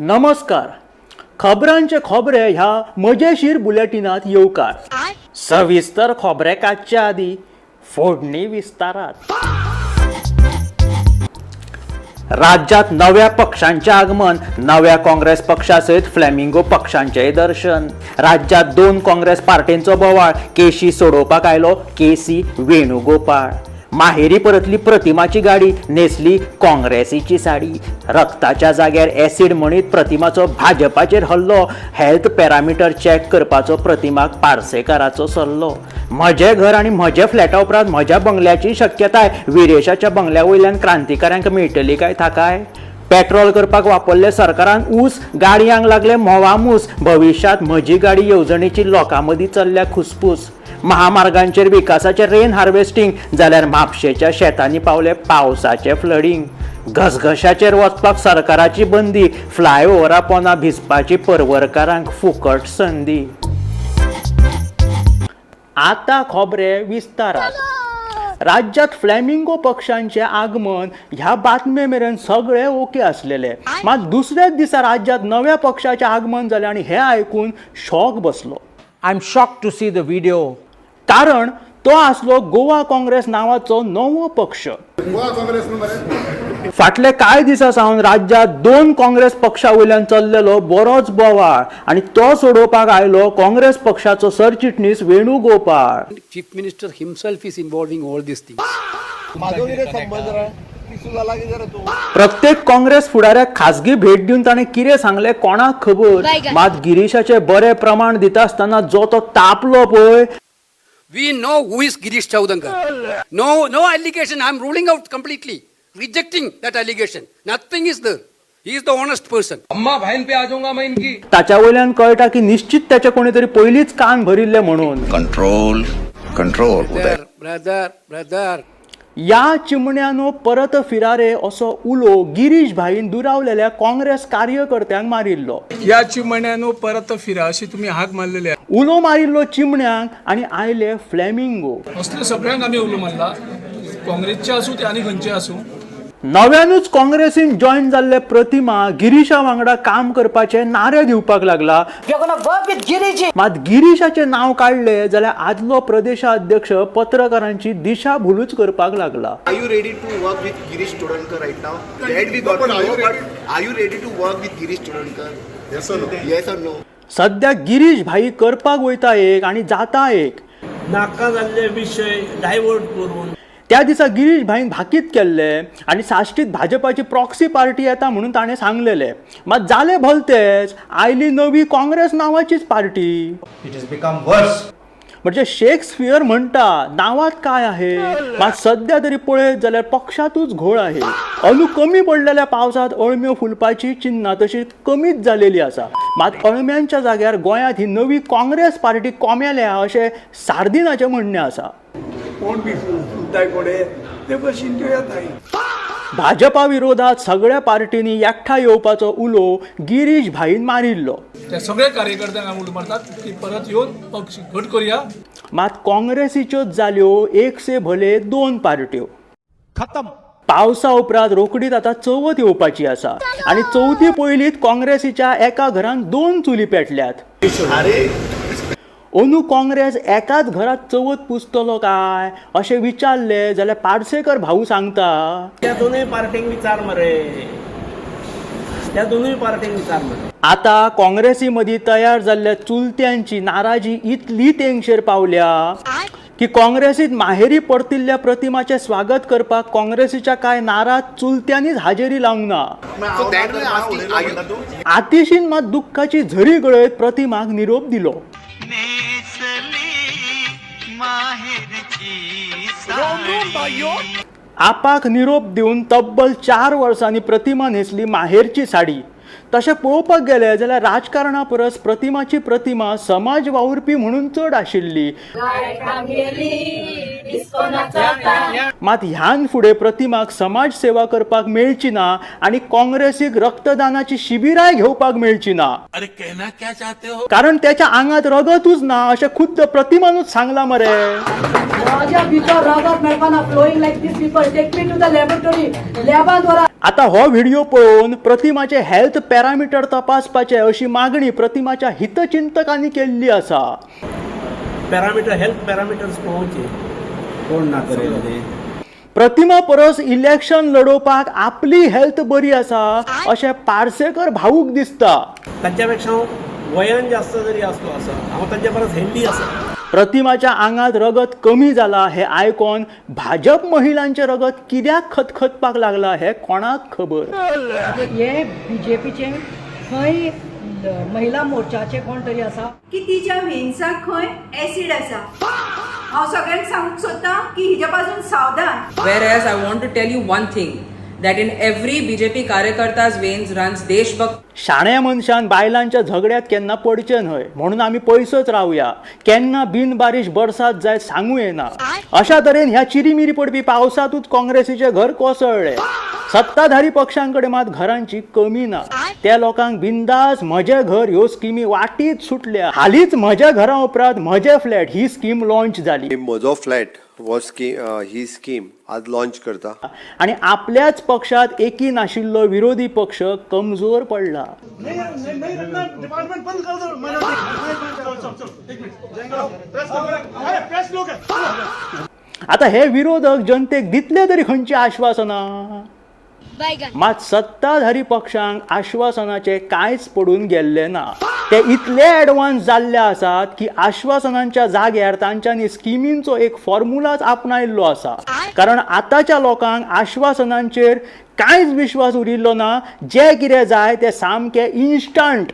नमस्कार. खबरांचे खबरे ह्या मजेशीर बुलेटिनात येवकार. सविस्तर खबरे काडच्या आदी फोडणी विस्तारात. राज्यात नव्या पक्षांचे आगमन. नव्या काँग्रेस पक्षासयत फ्लॅमिंगो पक्षांचेय दर्शन. राज्यात दोन काँग्रेस पार्टींचो बोवाळ. केशी सोडोवपाक आयलो के सी वेणुगोपाळ. माहेरी परतली प्रतिमाची गाडी. न्हेसली काँग्रेसीची साडी. रक्ताच्या जाग्यार एसीड म्हणीत प्रतिमाचो भाजपाचेर हल्लो. हेल्थ पॅरामिटर चॅक करपाचो प्रतिमाक पार्सेकाराचो सल्लो. म्हजें घर आनी म्हज्या फ्लॅटा उपरांत म्हज्या बंगल्याची शक्यताय. विरेशाच्या बंगल्या वयल्यान क्रांतिकाऱ्यांक मेळटली काय थाकाय? पेट्रोल करपाक वापरले सरकारान ऊस. गाडयांक लागले म्होंवामूस. भविश्यात म्हजी गाडी येवजणेची लोकां मदीं चल्ल्या खुसपूस. महामार्गांचेर विकासाचें रेन हार्वेस्टिंग जाल्यार म्हापशेच्या शेतांनी पावले पावसाचें फ्लडींग. घसघशाचेर वचपाक सरकाराची बंदी. फ्लायओव्हरा पोंदा भिजपाची परवरकारांक फुकट संदी. आता खबरे विस्तारात. राज्यात फ्लॅमिंगो पक्षांचे आगमन ह्या बातमे मेरेन सगळे ओके आसलेले. मात दुसऱ्याच दिसा राज्यात नव्या पक्षाचें आगमन जालें आनी हें आयकून शॉक बसलो. I am shocked to see the video. कारण तो आसलो गोवा काँग्रेस नांवाचो नवो पक्ष. गोवा काँग्रेस न्हू मरे. फाटले कांय दिसां सावन राज्यात दोन काँग्रेस पक्षा वयल्यान चल्लेलो बरोच बोवाळ आनी तो सोडोवपाक आयलो काँग्रेस पक्षाचो सरचिटणीस Venugopal. Chief Minister himself is involving all these things. म्हाजो कितें संबंद रे? पिसू जाला कितें रे तूं? प्रत्येक काँग्रेस फुडाऱ्याक खाजगी भेट दिवन ताणें कितें सांगलें कोणाक खबर. मात गिरीशाचें बरें प्रमाण दिता आसतना जो तो तापलो पळय. We know who is Girish Chaudankar. No, no allegation. I am ruling out completely, rejecting that allegation. Nothing is there. He is the honest person. अम्मा बहन पे आ जाऊंगा मैं इनकी. ताच्या वयल्यान कळटा की निश्चित त्याचे कोणी तरी पयलींच कान भरिल्ले म्हणून. Control, control, Uday. Brother, brother, brother. या चिमण्यानो परत फिरारे असो उलो गिरीश भाईन दुरावलेल्या काँग्रेस कार्यकर्त्यांक मारिल्लो. या चिमण्यानो परत फिरा अशी तुम्ही हाक मारलेली आहे. उलो मारिल्लो चिमण्यांक आनी आयले फ्लॅमिंगो. असले सगळ्यांक आमी उलो मारला, काँग्रेसचे आसूं ते आनी खंयचे आसूं. नव्यानूच काँग्रेसीन जॉईन जाल्ले प्रतिमा गिरीशा वांगडा काम करपाचे नारे दिवपाक लागला. मात गिरीशाचें नांव काडलें जाल्यार आदलो प्रदेशाध्यक्ष पत्रकारांची दिशा भुलूच करपाक लागला. Are you ready to work with Girish Chodankar right now? That we got But to are know, you but ready? are you ready to work with Girish Chodankar? Yes or no? Yes or no? सध्या गिरीश भाई करपाक वयता एक आनी जाता एक. नाका जाल्ले विशय डायवर्ट करून. त्या दिसा गिरीश भाईन भाकीत केल्लें आनी साश्टीत भाजपाची प्रॉक्सी पार्टी येता म्हणून ताणें सांगलेलें. मात जालें भलतेच. आयली नवी काँग्रेस नांवाचीच party. It is become worse. म्हणजे शेक्सपियर म्हणटा, नावात काय आहे? मात सध्या तरी पळयत जाल्यार पक्षातूच घोळ आहे. अंदू कमी पडलेल्या पावसात अळम्यो फुलपाची चिन्नां तशी कमीच जालेली आसा. मात अळम्यांच्या जाग्यार गोंयांत ही नवी काँग्रेस पार्टी कोमेल्या अशें सार्दिनाचें म्हणणें आसा. कोण बी फुलताय कोडे ते भशेन त्यो येताय. भाजपा विरोधात सगळ्या पार्टींनी एकठांय येवपाचो उलो गिरीश भाईन मारिल्लो. त्या सगळ्या कार्यकर्त्यांक आमी उलो मारतात की परत येवन पक्ष घट करुया. मात काँग्रेसीच्योच जाल्यो एक से भले दोन पार्ट्यो. खतम. पावसा उपरांत रोखडीच आतां चवथ येवपाची आसा आनी चवथी पयलींच काँग्रेसीच्या एका घरान दोन चुली पेटल्यात. अंदू काँग्रेस एकाच घरात चवथ पुजतलो काय अशें विचारलें जाल्यार पार्सेकर भाऊ सांगता, त्या दोनूय पार्टींक विचार मरे, त्या दोनूय पार्टींक विचार मरे. आता काँग्रेसी मदीं तयार जाल्ल्या चुलत्यांची नाराजी इतली तेंगशेर पावल्या की काँग्रेसीत माहेरी परतिल्ल्या प्रतिमाचें स्वागत करपाक काँग्रेसीच्या कांय नाराज चुलत्यांनीच हाजेरी लावंक ना. So that way asking, are you आतिशीन मात दुख्खाची झरी गळयत प्रतिमाक निरोप दिलो. आपाक निरोप दिवन तब्बल 4 वर्सांनी प्रतिमा न्हेसली माहेरची साडी. तशें पळोवपाक गेलें जाल्यार राजकारणा परस प्रतिमाची प्रतिमा समाज वावुरपी म्हणून चड आशिल्ली. मात ह्यान फुडें प्रतिमाक समाज सेवा करपाक मेळची ना आनी काँग्रेसीक रक्तदानाची शिबिरांय घेवपाक मेळची ना. अरे कहना क्या चाहते हो? कारण त्याच्या आंगात रगतूच ना अशें खुद्द प्रतिमानूच सांगलां मरे. माझ्या भितर रगत मेळपाना, flowing like this. People take me to the laboratory, लॅबान व्हरा. आता हो व्हिडिओ पळोवन प्रतिमाचे हेल्थ पॅरामिटर तपासपाचे अशी मागणी प्रतिमाच्या हितचिंतकांनी केल्ली आसा. पॅरामिटर, हेल्थ पॅरामिटर्स पळोवचे कोण ना तरेन. प्रतिमा परस इलेक्शन लडोवपाक आपली हेल्थ बरी आसा अशें पार्सेकर भाऊक दिसता. तांच्या पेक्षा हांव वयान जास्त जरी आसलो आसा, हांव तांच्या परस हेल्दी आसा. प्रतिमाच्या आंगात रगत कमी जाला हे आयकॉन भाजप महिलांचें रगत कित्याक खतखतपाक लागला हें कोणाक खबर. हे बीजेपीचे खंय महिला मोर्चाचे कोण तरी आसा की तिच्या व्हेन्साक खंय एसीड आसा. हांव सगळ्यांक सांगूंक सोदतां की हिज्या पासून सावधान. Whereas I want to tell you one thing, that in every BJP कार्यकर्ता's veins runs देशभक्त. शाण्या मनशान बायलांच्या झगड्यात केन्ना पडचें न्हय, म्हणून आमी पयसच रावया. केन्ना बिनबारीश बरसात जायत सांगू येना. अशा तरेन ह्या चिरीमिरी पडपी पावसांतूच काँग्रेसीचें घर कोसळ्ळें. सत्ताधारी पक्षांकडे मात घरांची कमी ना. त्या लोकांक बिंदास म्हजें घर ह्यो स्किमी वाटीत सुटल्या. हालींच म्हज्या घरा उपरांत म्हजें फ्लॅट ही स्कीम लॉन्च जाली. म्हजो फ्लॅट हो स्कीम, ही स्कीम आज लॉन्च करता. आनी आपल्याच पक्षात एकी नाशिल्लो विरोधी पक्ष कमजोर पडला. आता हे विरोधक जनतेक दितले तरी खंयची आश्वासनां? मात सत्ताधारी पक्षांक आश्वासनाचे कांयच पडून गेल्ले ना. ते इतले एडवान्स जाल्ले आसात की आश्वासनांच्या जाग्यार तांच्यांनी स्किमींचो एक फॉर्मुलाच आपणायल्लो आसा. कारण आतांच्या लोकांक आश्वासनांचेर कांयच विश्वास उरिल्लो ना. जें कितें जाय तें सामकें इन्स्टंट.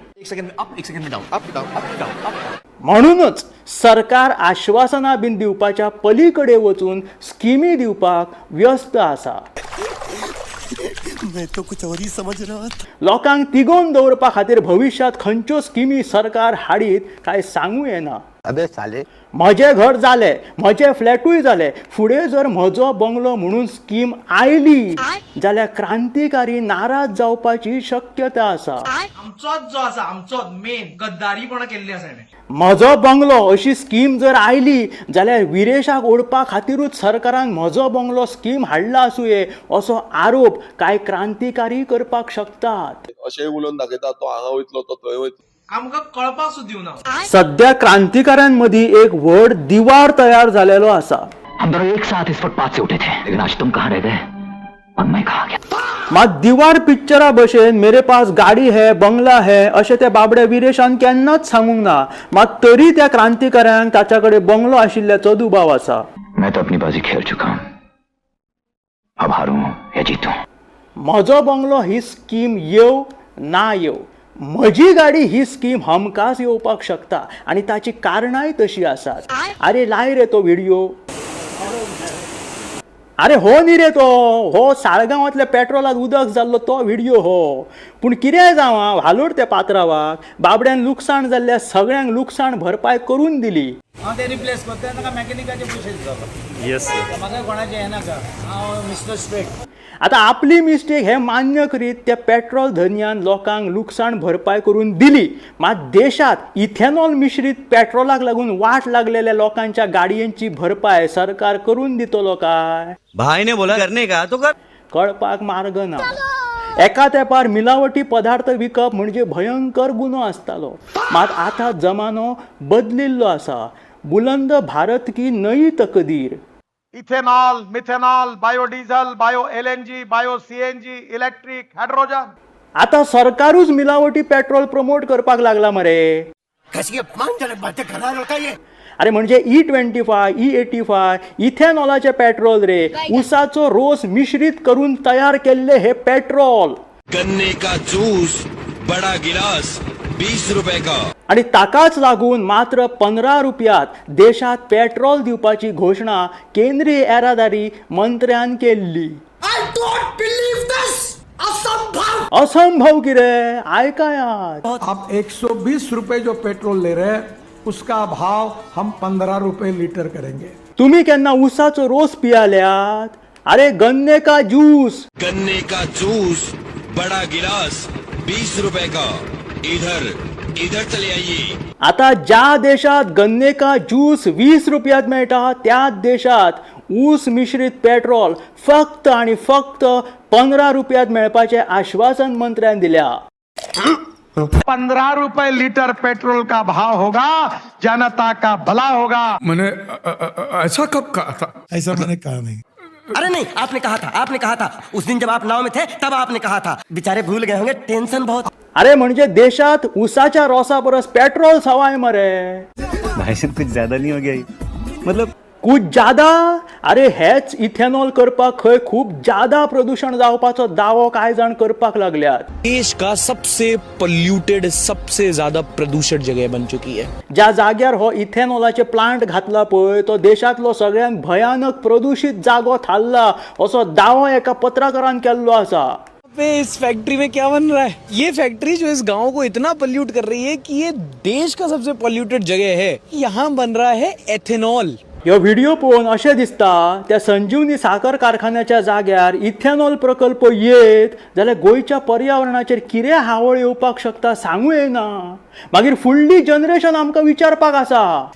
म्हणूनच सरकार आश्वासनां बीन दिवपाच्या पलीकडे वचून स्किमी दिवपाक व्यस्त आसा. मैं तो कुछ और ही समझ रहा था. लोकांक तिगोवन दवरपा खातीर भविश्यांत खंयच्यो स्किमी सरकार हाडीत काय सांगू येना. अबे साले. म्हजें घर जालें, म्हजें फ्लॅटूय जालें, फुडें जर म्हजो बंगलो म्हणून स्कीम आयली जाल्यार क्रांतिकारी नाराज जावपाची शक्यता आसा. आमचोच जो आसा, आमचोच मेन गद्दारीपणा केल्ली आसा हेणें. म्हजो बंगलो अशी स्कीम जर आयली जाल्यार विरेशाक ओडपा खातीरूच सरकारान म्हजो बंगलो स्कीम हाडला आसुये असो आरोप कांय क्रांतिकारी करपाक शकतात. अशेंय उलोवन दाखयता, तो हांगा वयतलो, तो थंय वयतलो. आमकां कळपाक सुद्दां दिवना. सध्या क्रांतिकाऱ्यांमदीं एक व्हड दिवार तयार जालेलो आसा. हम दोनों एक साथ इस फुटपाथ से उठे थे, लेकिन आज तुम कहाँ रह गए और मैं कहाँ गया. मात दिवार पिक्चरा भशेन मेरे पास गाडी है बंगला है अशें त्या बाबड्या विरेशान केन्नाच सांगूंक ना. मात तरी त्या क्रांतिकाऱ्यांक ताच्या कडेन बंगलो आशिल्ल्याचो दुबाव आसा. मैं तो अपनी बाजी खेल चुका हूं, अब हारूं या जीतूं. म्हजो बंगलो ही स्कीम येव ना येव, म्हजी गाडी ही स्कीम हमखास येवपाक शकता आनी ताची कारणांय तशी आसात. आरे लाय रे तो व्हिडिओ. आरे हो न्ही रे तो, हो साळगांवांतल्या पेट्रोलाक उदक जाल्लो तो व्हिडिओ हो. पूण कितेंय जावं आं, हालोर त्या पात्रावाक. बाबड्यान लुकसाण जाल्ल्या सगळ्यांक लुकसाण भरपाय करून दिली. हांव ते रिप्लेस करता, ताका मॅकॅनिकाचे पयशे दिता. येस, म्हाका कोणाचें हें नाका, हांव मिस्टर स्ट्रेट. आतां आपली मिस्टेक हें मान्य करीत त्या पेट्रोल धनयान लोकांक लुकसाण भरपाय करून दिली. मात देशांत इथेनॉल मिश्रीत पेट्रोलाक लागून वाट लागलेल्या लोकांच्या गाडयेंची भरपाय सरकार करून दितलो काय? भाई ने बोला करने का तो कर. कळपाक मार्ग ना. एका तेंपार मिलावटी पदार्थ विकप म्हणजे भयंकर गुन्हो आसतालो. मात आतां जमानो बदलिल्लो आसा. बुलंद भारत की नयी तकदीर. Ethanol, methanol, biodiesel, bio LNG, bio CNG, electric, hydrogen. आतां सरकारूच मिलावटी पेट्रोल प्रमोट करपाक लागला मरे. कशी अपमानजनक बातें कर रहा होता ये. अरे म्हणजे E25, E85 इथेनॉलाचे पेट्रोल रे. उसाचो रोस मिश्रीत करून तयार केल्ले हे पेट्रोल. गन्ने का जूस बड़ा गिलास 20 रुपए का. आनी ताकाच लागून मात्र 15 रुपयात देशात पेट्रोल दिवपाची घोशणा केंद्रीय येरादारी मंत्र्यान केल्ली. I don't believe this. असंभव. असंभव कितें? आयकायात. आप 120 रुपए जो पेट्रोल ले रहे हैं उसका भाव हम 15 रुपए लीटर करेंगे. तुमी केन्ना उसाचो रोस पियाल्यात? अरे गन्ने का ज्यूस. गन्ने का जूस बड़ा गिलास 20 रुपए का. इधर इधर चले आइए. आता ज्या देशात गन्ने का ज्यूस 20 रुपयात मेळटा त्याच देशात ऊस मिश्रीत पेट्रोल फक्त आणि फक्त 15 रुपयात मेळपाचें आश्वासन मंत्र्यान दिल्या. 15 रुपए लीटर पेट्रोल का भाव होगा, जनता का भला होगा. मैंने ऐसा कब कहा था? ऐसा मैंने कहा नहीं. अरे नहीं, आपने कहा था, आपने कहा था. उस दिन जब आप नाव में थे तब आपने कहा था. बेचारे भूल गए होंगे, टेंशन बहुत. अरे म्हणजे देशात उसाच्या रोसा परस पेट्रोल सवाय मरे. भाई साहब कुछ ज्यादा नहीं हो गया ये? मतलब कुछ ज्यादा? अरे हेच इथेनॉल करपाक खंय खूब ज्यादा प्रदूषण जावपाचो दावो कांय जाण करपाक लागल्यात. देश का सबसे पॉल्यूटेड, सबसे ज्यादा प्रदूषित जगह बन चुकी है. ज्या जाग्यार हो इथेनॉलाचे प्लांट घातला पळय तो देशांतलो सगळ्यात भयानक प्रदूषित जागो थारला असो दावो एका पत्रकारान केल्लो आसा. पे इस फैक्ट्री में क्या बन रहा है? ये फैक्ट्री जो इस गांव को इतना पॉल्यूट कर रही है कि ये देश का सबसे पॉल्यूटेड जगह है, यहाँ बन रहा है एथेनॉल. ह्यो व्हिडिओ पळोवन अशें दिसता त्या संजीवनी साखर कारखान्याच्या जाग्यार इथेनॉल प्रकल्प येत जाल्यार गोंयच्या पर्यावरणाचेर कितें हावळ येवपाक शकता सांगू येना. मागीर फुडली जनरेशन आमकां विचारपाक आसा,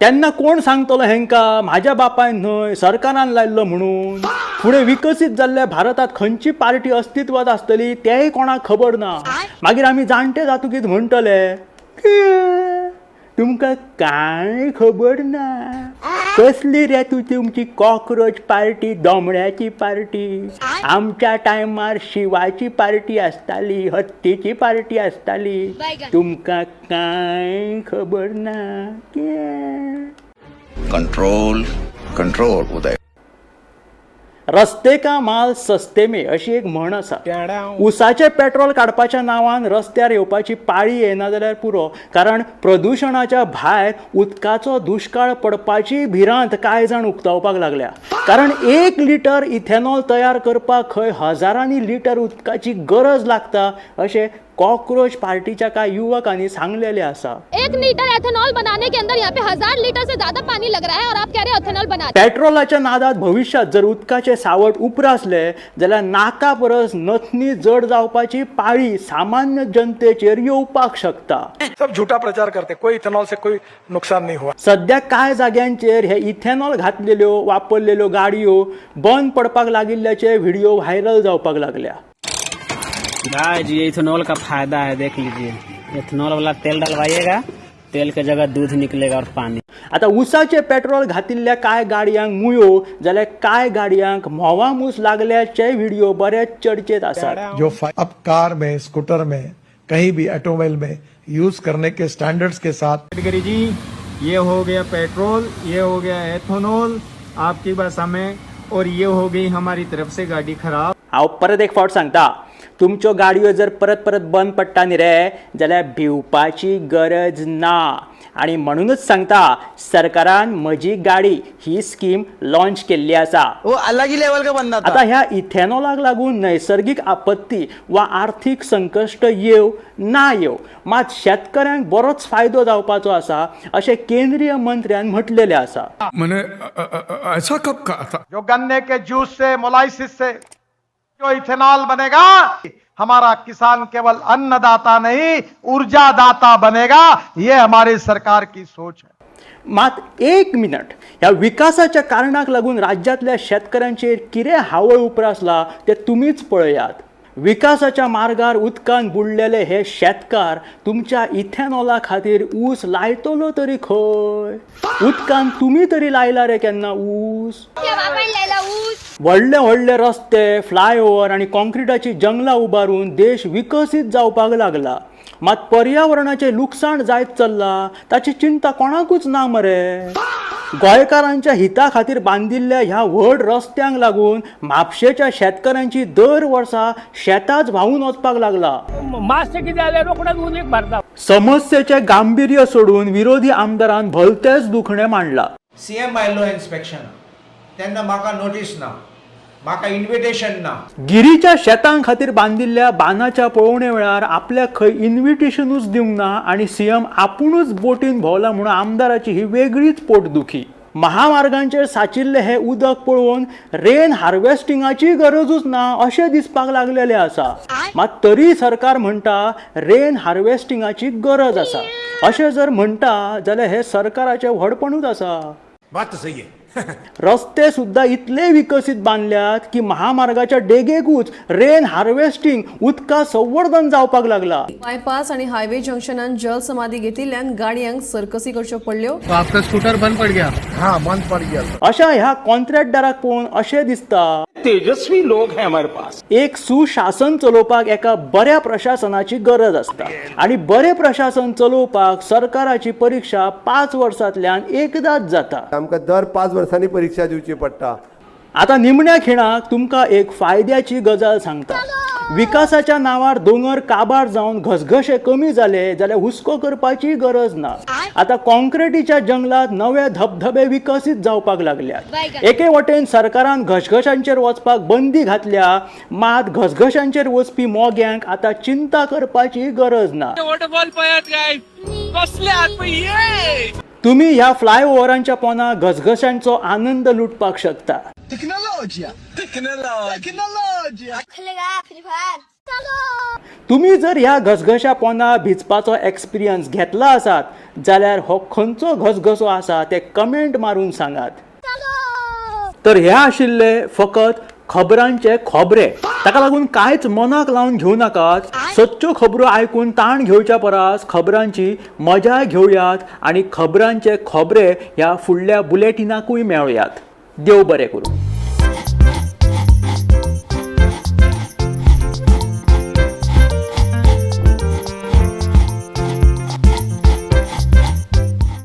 तेन्ना कोण सांगतलो हेंका म्हाज्या बापायन न्हय सरकारान लायल्लो म्हणून? फुडें विकसीत जाल्ल्या भारतांत खंयची पार्टी अस्तित्वात आसतली तेंय कोणाक खबर ना. मागीर आमी जाणटे जातकीच म्हणटले तुमकां कांय खबर ना, कसली रे तूं तुमची कॉकरोच पार्टी, दोमड्याची पार्टी. आमच्या टायमार शिवाची पार्टी आसताली, हत्तीची पार्टी आसताली, तुमकां कांय खबर ना. कंट्रोल कंट्रोल उदय. रस्ते का माल सस्ते में अशी एक म्हण आसा. उसाचें पेट्रोल काडपाच्या नांवान रस्त्यार येवपाची पाळी येना जाल्यार पुरो, कारण प्रदुशणाच्या भायर उदकाचो दुश्काळ पडपाची भिरांत कांय जाण उक्तावपाक लागल्या. कारण 1 लिटर इथेनॉल तयार करपाक खंय हजारांनी लिटर उदकाची गरज लागता अशें कॉकरोच पार्टीच्या कांय युवकांनी सांगलेलें आसा. 1 लीटर एथेनॉल बनाने के अंदर यहाँ पे 1000 लीटर से ज्यादा पानी लग रहा है और आप कह रहे हो एथेनॉल बना. पेट्रोलाच्या नादात भविष्यात जर उदकाचे सावट उप्रासले जाल्यार नाका परस नथनी जड जावपाची पाळी सामान्य जनतेचेर येवपाक शकता. सब झूठा प्रचार करते, कोई इथेनॉल से कोई नुकसान नहीं हुआ. सद्या कांय जाग्यांचेर हे इथेनॉल घातलेल्यो वापरलेल्यो गाडयो बंद पडपाक लागिल्ल्याचे व्हिडिओ व्हायरल जावपाक लागल्या. गाइस ये इथेनॉल का फायदा है, देख लीजिए. इथेनॉल वाला तेल डलवाइएगा, तेल के जगह दूध निकलेगा और पानी. आता उसाचे पेट्रोल घातिल्ल्या कांय गाडयांक मुयो जाल्यार कांय गाडयांक म्होंवा मूस लागल्याचे व्हिडिओ बरेच चर्चेत आसात. जो अब कार में, स्कूटर में, कहीं भी ऑटोमोबाइल में यूज करने के स्टैंडर्ड्स के साथ. गडकरी जी, ये हो गया पेट्रोल, ये हो गया एथेनॉल आपकी भाषा में, और ये हो गई हमारी तरफ से गाड़ी खराब. हांव परत एक फावट सांगता, तुमच्यो गाडयो जर परत परत बंद पडटा न्ही रे जाल्यार भिवपाची गरज ना. आनी म्हणूनच सांगता, सरकारान म्हजी गाडी ही स्कीम लॉन्च केल्ली आसा. वो अलग ही लेवल का बंदा था. आता ह्या इथेनॉलाक लागून नैसर्गीक आपत्ती वा आर्थीक संकश्ट येव ना येव, मात शेतकऱ्यांक बरोच फायदो जावपाचो आसा अशें केंद्रीय मंत्र्यान म्हटलेलें आसा. मैंने ऐसा कब कहा था? जो गन्ने के जूस से, मोलाइसिस से जो इथेनॉल बनेगा, हमारा किसान केवल अन्नदाता नहीं ऊर्जादाता बनेगा. ये हमारी सरकार की सोच है. मात एक मिनट, ह्या विकासाच्या कारणाक लागून राज्यांतल्या शेतकऱ्यांचेर कितें हावळ उप्रासला तें तुमीच पळयात. विकासाच्या मार्गार उदकान बुडलेले हे शेतकार तुमच्या इथेनॉला खातीर ऊस लायतलो तरी खंय? उदकान तुमी तरी लायला रे केन्ना ऊस? व्हडले व्हडले रस्ते, फ्लायओव्हर आनी कॉन्क्रिटाची जंगलां उबारून देश विकसीत जावपाक लागला, मात पर्यावरणाचें लुकसाण जायत चल्लां ताची चिंता कोणाकूच ना मरे. गोंयकारांच्या हिता खातीर बांदिल्ल्या ह्या व्हड रस्त्यांक लागून म्हापशेच्या शेतकऱ्यांची दर वर्सा शेतांच व्हांवून वचपाक लागला. समस्येचें गांभिर्य सोडून विरोधी आमदारान भलतेच दुखणें मांडलां. सीएम आयलो इन्स्पेक्शनाक तेन्ना म्हाका नोटीस ना. म्हाका इन्विटेशन ना. गिरीच्या शेतां खातीर बांदिल्ल्या बांदाच्या पळोवणे वेळार आपल्याक खंय इन्व्हिटेशनूच दिवंक ना आनी सीएम आपुणूच बोटीन भोंवला म्हणून आमदाराची ही वेगळीच पोटदुखी. महामार्गांचेर साचिल्लें हें उदक पळोवन रेन हार्वेस्टिंगाची गरजूच ना अशें दिसपाक लागलेलें आसा. मात तरी सरकार म्हणटा रेन हार्वेस्टिंगाची गरज आसा. अशें जर म्हणटा जाल्यार हें सरकाराचें व्हडपणूच आसा. बात तो सही है. रस्ते सुद्दां इतले विकसीत बांदल्यात की महामार्गाच्या देगेकूच रेन हार्वेस्टिंग उदका संवर्धन जावपाक लागला. बायपास आणि हायवे जंक्शनान जल समाधी घेतिल्ल्यान गाडयांक सर्कसी करच्यो पडल्यो. तो आपका स्कूटर बंद पड़ गया? हाँ, बंद पड़ गया. अशा ह्या कॉन्ट्रॅक्टदाराक पळोवन अशें दिसता, तेजस्वी लोक हैं हमारे पास. एक सुशासन चलोवपाक एका बऱ्या प्रशासनाची गरज आसता आनी बरें प्रशासन चलोवपाक सरकाराची परिक्षा 5 वर्सांतल्यान एकदाच जाता. आमकां दर 5 वर्सांनी परीक्षा दिवची पडटा. आतां निमण्या खिणाक तुमकां एक फायद्याची गजाल सांगता. विकासाच्या नांवार दोंगर काबार जावन घसघशे कमी जाले जाल्यार हुस्को करपाची गरज ना. आतां कॉन्क्रिटीच्या जंगलात नवे धबधबे विकसीत जावपाक लागल्यात. एके वटेन सरकारान घसघशांचेर वचपाक बंदी घातल्या, मात घसघशांचेर वचपी मोग्यांक आतां चिंता करपाची गरज ना. तुमी ह्या फ्लायओव्हरांच्या पोना घसघशांचो आनंद लुटपाक शकता. तुमी जर ह्या घसघशा पोना भिजपाचो एक्सपिरियन्स घेतला आसात जाल्यार हो खंयचो घसघसो आसा ते कमेंट मारून सांगात. तर हे आशिल्ले फकत खबरांचे खोबरे. ताका लागून कांयच मनाक लावन घेवं नाकात. सच्च्यो खबरो आयकून ताण घेवच्या परस खबरांची मजा घेवयात आनी खबरांचे खोबरे ह्या फुडल्या बुलेटिनाकूय मेळयात. देव बरें करूं.